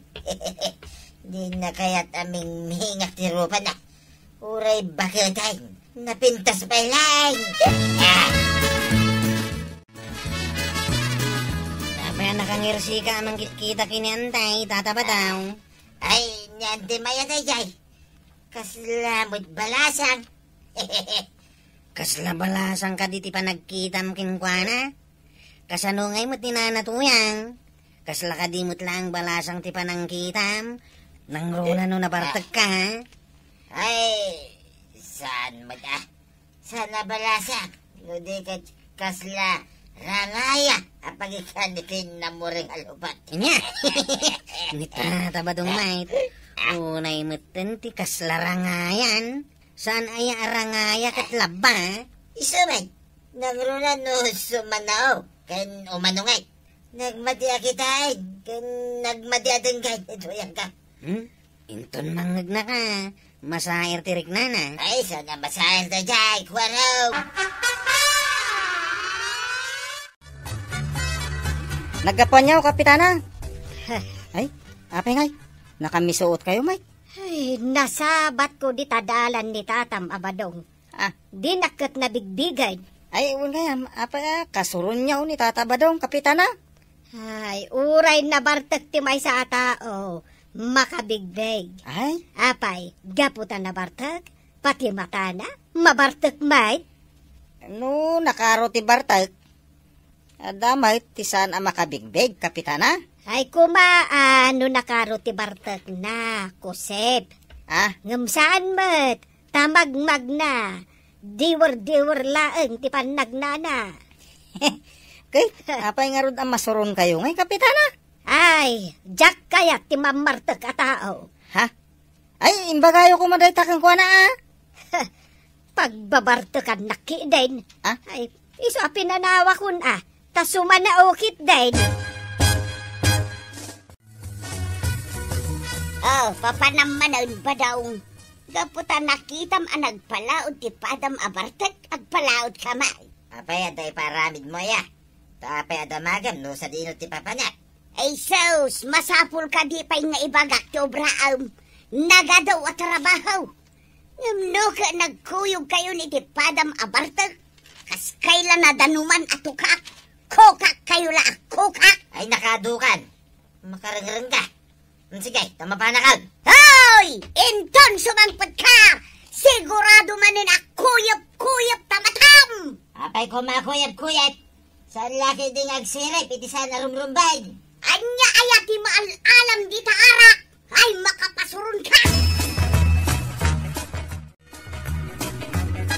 Dina kayat a mingmingak ti rupana. Uray baketen. Napintas pay laeng. Ah! Apay a nakangirsika a mangkitkita ken ni Antay, Tata Badong? Ay, ni Antay met daydiay. Kasla met balasang. Kasla balasang kadi ti panagkitam kenkuana? Kasano ngay met ni Nana Tuyang? Kasla kadi met laeng balasang ti panangkitam? Nangruna no nabartekka, ha? Ay, saan met, ah? Saan a balasang? No di ket kasla rangaya a pagikkan iti namuring a lupat. Ania? Ni Tata Badong met. Unay metten ti kasla rangayan. Saan aya a rangaya ket labba? Isu met, nangruna no sumanao ken umano ngay. Nagmadi a kitaen, ken nagmadi a denggay, Tuyangko. Hmm? Inton mangngegnaka, masair ti riknana. Ay, saan a masair daydiay, kuarog? Naggapuanyo, Kapitana? Ay, apay ngay, nakamisuot kayo, Mike? Ay, nasabatko dita dalan ni Tatam a Badong. Ah. Dinak ket nabigbigen. Ay, wen gayam, apay a, kasuronyo ni Tata Badong, Kapitana? Ay, uray nabartek ti maysa a tao, makabigbeg. Ay? Apay, gapu ta nabartek, pati matana, mabartek met? No, nakaro ti bartek. Adda met ti saan a makabigbeg, Kapitana? Ay, kuma, ah, no nakaro ti bartekna, kusep. Ah? Ngem saan met, ta magmagna, diwer-diwer laeng ti pannagnana. Ket, apay ngarud a masuronkayo ngay, Kapitana? Ay, diak kayat ti mammartek a tao. Ha? Ay, imbagayo koma dayta kenkuana, a? Pagbabartekannak ketdin. Ah? Ay, isu a pinanawakon, a, ta sumanao ketdin. Oh, papanam manen, Badong. Gapu ta nakitam a nagpalaod ti padam a bartek, agpalaodka met. Apay a dayta iparamidmo, aya? Ta apay a damagem no sadino ti papanak? Ay sus, masapul kadi pay nga ibagak ti obraem. Nagadu a trabaho. Ngem no ket nagkuyogkayon iti padam a bartek, kas kayla nadanuman a tukak, kukakkayo la a kukak. Ay, nakadukan. Makarengreng ka. Hmm, sige, ta mapanakam. Hoy! Inton sumangpet ka, sigurado manen a kuyep-kuyep ta matam! Apay koma kuyep-kuyep? Saan la ketdin nga agsirip iti saan a rumrumbeng? Ania aya ti maal-alam dita arak? Ay, makapasuron ka!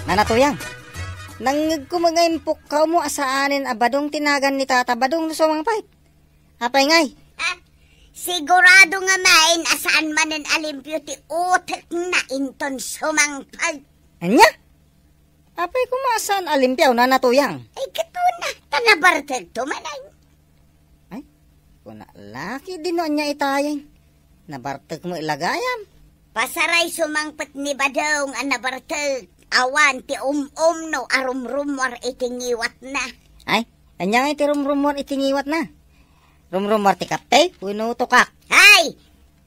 Nana Tuyang, nangngegko nga impukkaw mo a saanen a Badong ti nagan ni Tata Badong no sumangpet. Apay ngay? Ah, sigurado nga main a saan manen a limpio ti utekna inton sumangpet. Ania? Apay koma a saan a limpio, Nana Tuyang? Ay, ket kuna, ta nabartekto manen. Ay, kuna la ketdin no ania itayen. Nabartek mo ilagayam. Pasaray sumangpet ni Badong a nabartek. Awan ti um-umno a rumrummuar iti ngiwatna. Ay, ania ngay ti rumrummuar iti ngiwatna? Rumrummuar ti kape wenno tukak? Ay,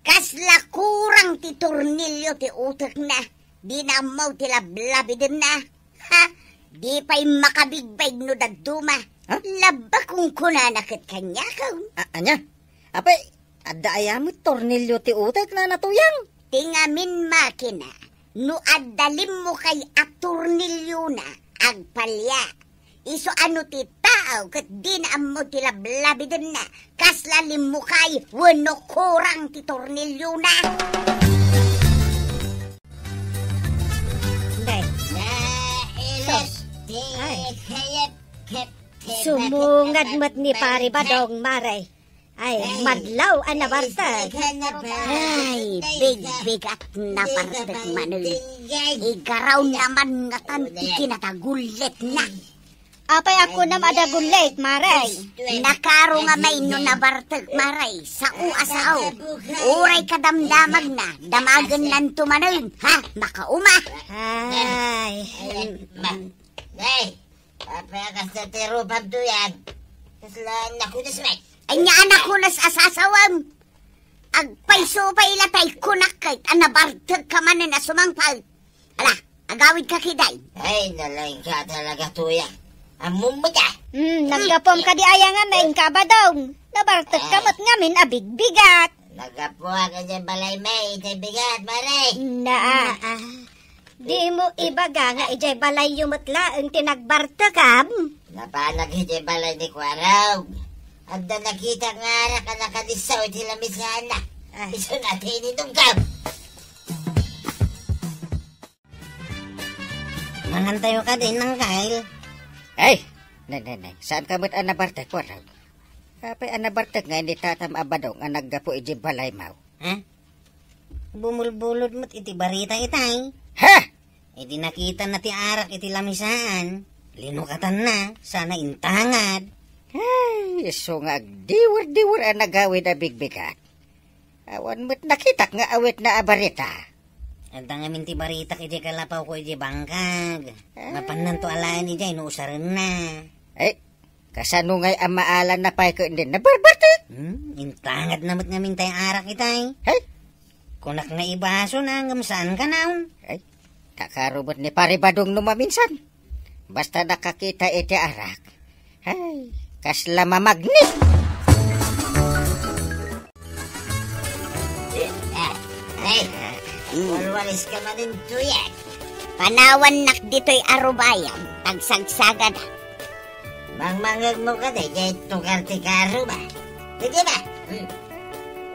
kasla kurang ti tornilyo ti utekna. Dina ammo ti lablabidenna. Ha? Di pay makabigbig no dadduma. Ha? Labbak kunkunana ket kaniak. A-, ania? Apay, adda aya met tornilyo ti utek, Nana Tuyang? Ti ngamin makina, no adda limmukay a tornilyona, agpalia. Isu a no ti tao ket dina ammo ti lablabidenna, kasla limmukay wenno kurang ti tornilyona. Nay. Sus. Ay. Sumungad met ni Pari Badong, Mare. Ay, madlaw a nabartek. Ay, bigbigat nabartek manen. Igaraw naman ngatan ti kinatagulletna. Apay a kunam a dagullet, Mare? Nakaro nga may no nabartek, Mare. Sao a sao. Uray kadamdamagna, damagennanto manen. Ha? Makauma. Ay. Nay, apay a kasta ti rupam, Tuyang? Kasla nakunas met. Ania a nakunas a sasawem? Agpayso pay la tay kunak ket a nabartek ka manen a sumangpet. Ala, agawid ka kiday. Ay, nalaing ka talaga, Tuyang. Ammom met a. Hmm, naggapuam kadi aya ngamin, Kabadong. Nabartek ka met ngamin a bigbigat. Naggapuak idiay balay mi, iti bigat, Mare. Naa. Dimo ibaga nga idiay balayyo met laeng ti nagbartekam? Napanak idiay balay ni Kuarog. Adda nakitak nga arak a nakadissaw iti lamisana. Ay. Isu na ti inidongko. Mangantayo kadi, Nangkal. Ay! Nay, nay, nay. Saan ka met a nabartek, Kuarog? Apay a nabartek nga ni tatam a Badong a naggapu idiay balaymo? Ha? Bumulbulod met iti barita itay. Ha? Idi nakitana ti arak iti lamisaan, linukatanna, sana intangad. Ay, isu nga agdiwer-diwer a nagawid a bigbigat. Awan met nakitak nga awitna a barita. Adda ngamin ti baritak idiay kalapawko idiay bangkag. Ah. Mapannanto alaen idiay no usarenna. Ay, kasano ngay a maalanna pay ket din nabarbartek? Hmm, intangadna met ngamin tay arak itay. Hay? Kunak nga ibasona, ngem saan kanayon? Ay, nakaro met ni Pare Badong no maminsan. Basta nakakita iti arak. Ay, kasla mamagnet! Ah, ay, mm. Walwalis ka manen, Tuyang. Panawannak ditoy a rubayan, tagsagsagada. Mangmangegmo kadi, jay tukar ti karo ba? Dagita. Hmm.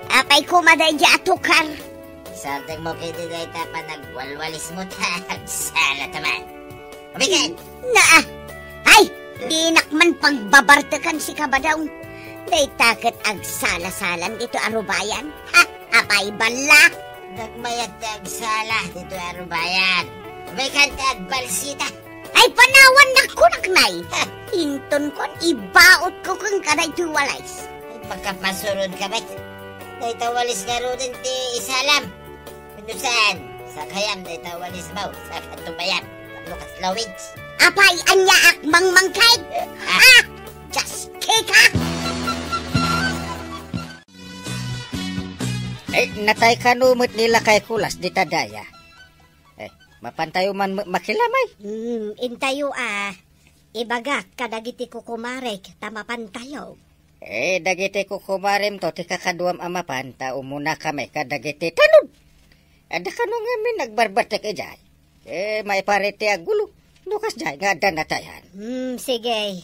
Apay koma daydi a tukar? Sartekmo kadi dayta panagwalwalismo ta agsala ta man. Abigan! Naa! Ay! Dinak man pagbabartekan si Kabadong. Dayta ket agsala-salan dito a rubayan. Ha? Apay balla? Dagmayat ti agsala dito a rubayan. Abigan ti agbalsita. Ay, panawannak kunak, Nay. Ha? Inton kon ibaotko kenka daytoy walis. Ay, makapasurod ka met. Dayta walis ngaruden ti isalam. Wenno saan, sakayam dayta walismo, saka tumayam. Tapno kasla winch. Apay, ania ak mangmangkeg? Ah. Ah! Just kick, ah! Eh, natay kano met ni lakay Kulas dita daya. Eh, mapantayo man ma-, makilamay. Hmm, intayo, ah. Ibagak kadagiti kukumarek ta mapantayo. Eh, dagiti kukumaremto ti kakaduam a mapan, ta umunakami kadagiti tanud. Adda kano ngamin nagbarbartek idiay. Eh, maiparit ti aggulo. No kasdiay nga adda natayan. Hmm, sige.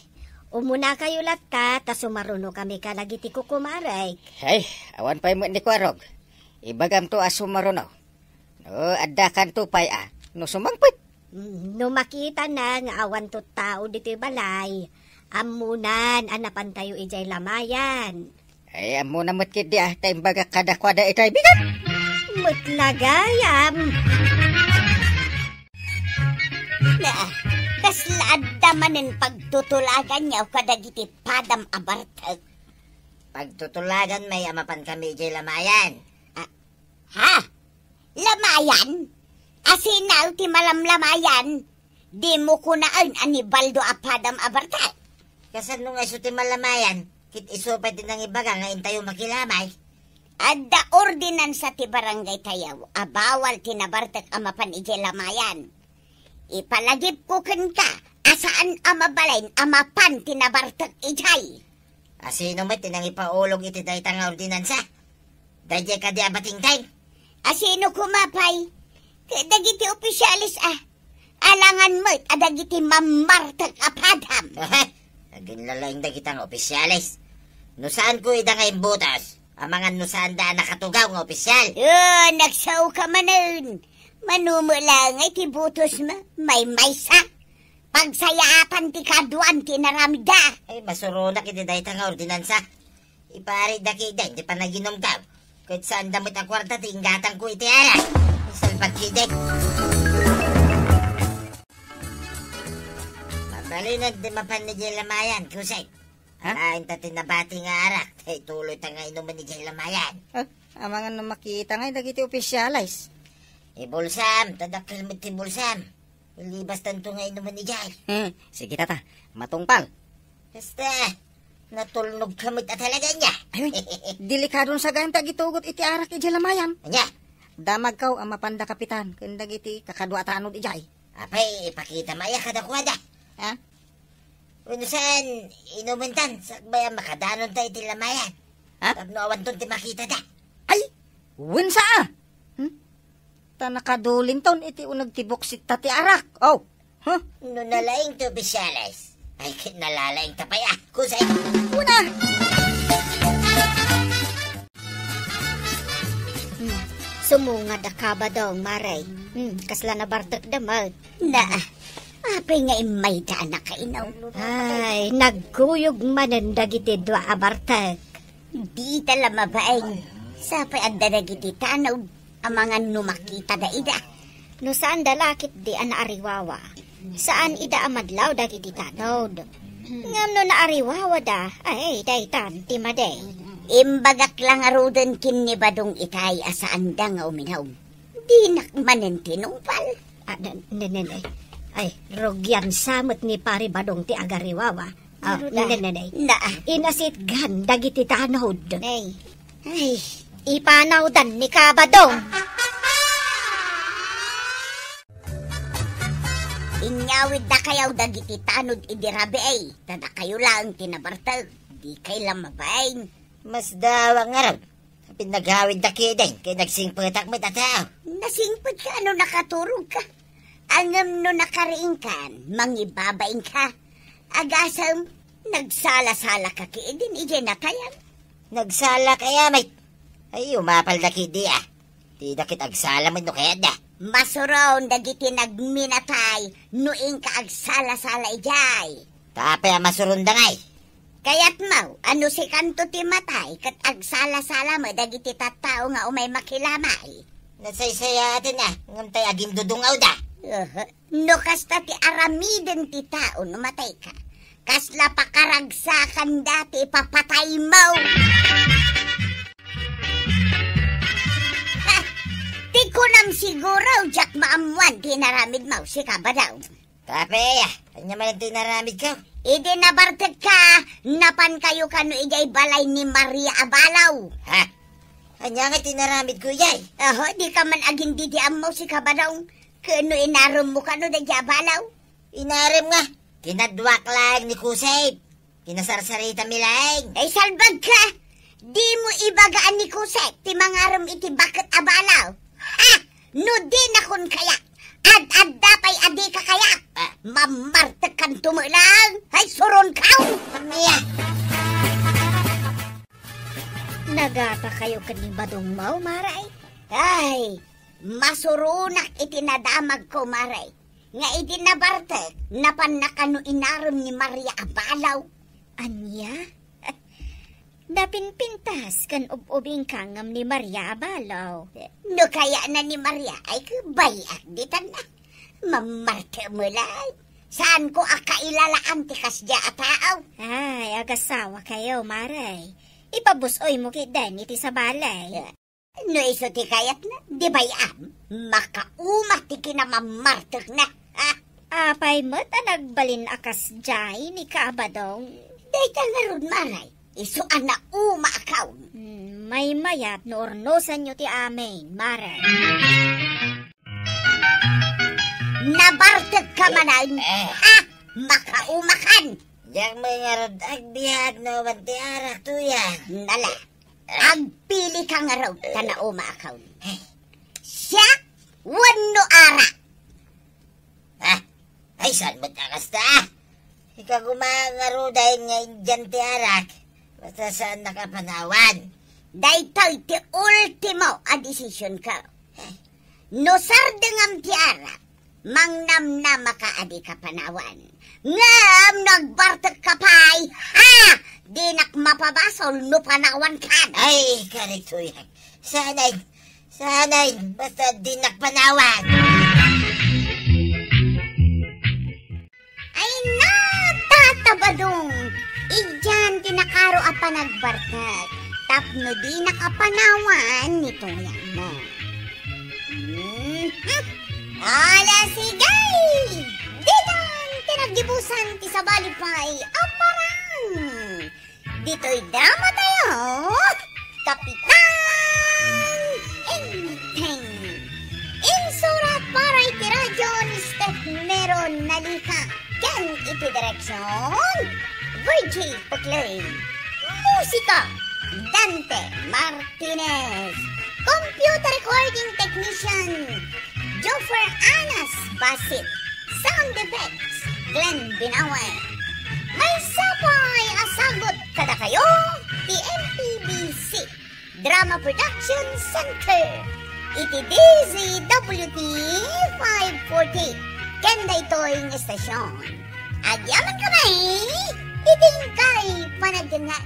Umunakayo latta, ta sumarunokami kadagiti kukumarek. Hey, awan pay met ni Kuarog. Ibagamto a sumaruno. No, adda kanto pay a, no sumangpet. Mm, no makitana nga awanto tao ditoy balay, ammonan a napantayo idiay lamayan. Ay, ammona met ketdi a, ta imbagak kadakuada itay bigat. Met la gayam. Na, kasla adda manen pagtutulaganyo kadagiti padam a bartek? Pagtutulagan met a mapankami idiay lamayan. Ah, ha? Lamayan? Asino ti malamlamayan? Dimo kunaen a ni Baldo a padam a bartek? Kasano nga isu ti malamayan? Ket isu pay ti nangibaga nga intayo makilamay. Adda ordinansa ti barangay tayo a bawal ti nabartek a mapan idiay lamayan. Ipalagipko kenka a a saan a mabalin a mapan ti nabartek idiay. A sino met ti nangipaulog iti dayta nga ordinansa? Daydiay kadi a batingteng? A sino koma pay? Ket dagiti opisyales a, alangan met a dagiti mammartek a padam. Aha, aginlalaing dagita nga opisyales. No saanko ida nga imbutos, amangan no saanda a nakatugaw nga opisyal. Oh, nagsaoka manen. Mano met laeng ti butosmo, maymaysa. Pagsayaatan ti kaduan ti inaramidda. Ay, masuronak iti dayta nga ordinansa. Ipaari dagiti panaginumko. Ket saanda met a kuarta ti inggatangko iti arak. Salbag kidi. Mabalin a di mapan idiay lamayan, Kusay. Ha? Laeng ta ti nabati nga arak, tay tuloy ta nga inumen idiay lamayan. Ah, amangan no makita ngay dagiti opisyales. Ibulsam, ta dakkel met ti bulsam. Ilibastanto nga inumen idiay. Hmm, sige, tata. Matungpal. Basta, natulnog ka met a talaga niya. Ay, uy, delikadon sagayan ti agitugot iti arak idiay lamayan. Ania? Damagko a mapanda kapitan ken dagiti kakadua a tanod idiay. Apay, ipakita maya kadakuada. Ha? Wenno saan, inumentan, sakbay a makadanonta iti lamayan. Ha? Tapno awanton ti makitada. Ay, wen sa, ah. Hmm? Ta nakadulinton iti uneg ti buksitta ti arak. Oh. Huh? No nalaing ti opisyales, ay ket nalalaing ta pay, ah, Kusay. Una! Hmm. Sumungad a kabadong, Mare. Hmm, kasla nabartekda met. Na, apay nga immayda a nakainom? Ay, nagkuyog manen dagiti dua a bartek. Dita la mabain. Sapay adda dagiti tanod, amangan no makitada ida. No saanda la ketdi a naariwawa, saan ida a madlaw dagiti tanod. Ngem no naariwawada, ay, daytan ti madi. Imbagak la ngaruden ken ni Badong itay a saanda nga uminom. Dinak manen tinungpal. Ah, ne-, ne-, ne-, ne. Ay, rugian sa met ni Pari Badong ti agariwawa. Ah, ne-, ne-, ne-, ne. Na. Inasitgan dagiti tanod. Nay. Ay, ipanawdan ni Kabadong. Inyawid dakayo dagiti tanod idi rabii, ta dakayo laeng ti nabartek, dikay la mabain. Masdawa ngarud. Apay naghawidda ketdin, ket nagsingpetak met a tao. Nasingpetka no nakaturogka. Ngem no nakariingkan, mangibabainka. Agasem, nagsalasalaka ketdin idiay natayan. Nagsalak aya met. Ay, umapalda ketdi, ah. Ti ida ket agsala met no kayatda. Masuron dagiti nagminatay no inka agsalasala idiay. Ta apay a masuronda ngay? Kayatmo a no sikanto ti matay ket agsalasala met dagiti tattao nga umay makilamay? Nasaysayaaten a, ngem tay agindudungawda. Aha. No kasta ti aramiden ti tao no matayka, kasla pakaragsakanda ti ipapataymo. Ha! Ti kunam siguro, diak maammuan ti inaramidmo, sika, Badong. Tapia, ania manen ti inaramidko? Idi nabartekka, napankayo kano idiay balay ni Maria Abalaw. Ha? Ania ngay ti inaramidko idiay? Aho, dika man agin-idi ammo, sika, Badong. Ket no inaremmo kano daydiay a balaw? Inarem nga, kinaduak laeng ni Kusep. Kinasarsarita mi laeng. Ay, salbagka! Dimo ibaga a ni Kusep ti mangarem iti baket a balaw. Ha! No dinakon kaya, ad-adda pay a dika kaya. Ah. Mamartekkanto met laeng. Ay, suronkaw! Ania? Nagatakayo ken ni Badongmo, Mare? Ay, masuronak iti nadamagko, Mare. Nga idi nabartek, napanna kano inarem ni Maria Abalaw. Ania? Napinpintas ken ub-ubingka ngem ni Maria Abalaw. No kayatna ni Maria, ay, bay-ak ditan na. Mamartek met laeng. Saanko a kailalaan ti kasdiay a tao. Ay, agasawakayo, Mare. Ipabus-oymo ketdin iti sabali. No isu ti kayatna, di bay-am, makauma ti kinamammartekna, ha? Apay met a nagbalin a kasdiay ni Kabadong? Dayta ngarud, Mare, isu a nauma a kaon. Hmm, maymayat no urnosanyo ti amin, Mare. Nabartekka manen, eh, ha? Makaumakan! Diak met ngarud agbiag no uman ti arak, Tuyang. Nala, agpilika ngarud ta naumaakon. Siak wenno arak? Ah, ay, saan met a kasta? Ikaw koma ngarud ay nga idian ti arak. Basta saannaka panawan. Daytoy ti ultimo a desisionko. No sardengam ti arak, mangnamnamaka a dika panawan. Ngem no agbartekka pay, ha! Dinak mapabasol no panawankan. Ay, karik, Tuyang. Sanay, sanay, basta dinak panawan. Ay, natatabadong! Idian ti nakaro a panagbartek tapno dinak a panawan ni Tuyang mo. Mhm. Ala, sige! Ditan ti naggibusan ti sabali pay a parang! Ditoy drama tayo, Kapitan Enteng. Insurat para iti radyo ni Steph Mero Nalica ken iti direksyon, Virgie Peclay. Musika, Dante Martinez. Computer recording technician, Joffer Anas Basit. Sound effects, Glenn Binawe. Maysa pay a sagut kadakayo ti M P B C Drama Production Center iti D Z W T five forty ken daytoy nga estasion. Agyamankami iti inkay panagdengngeg.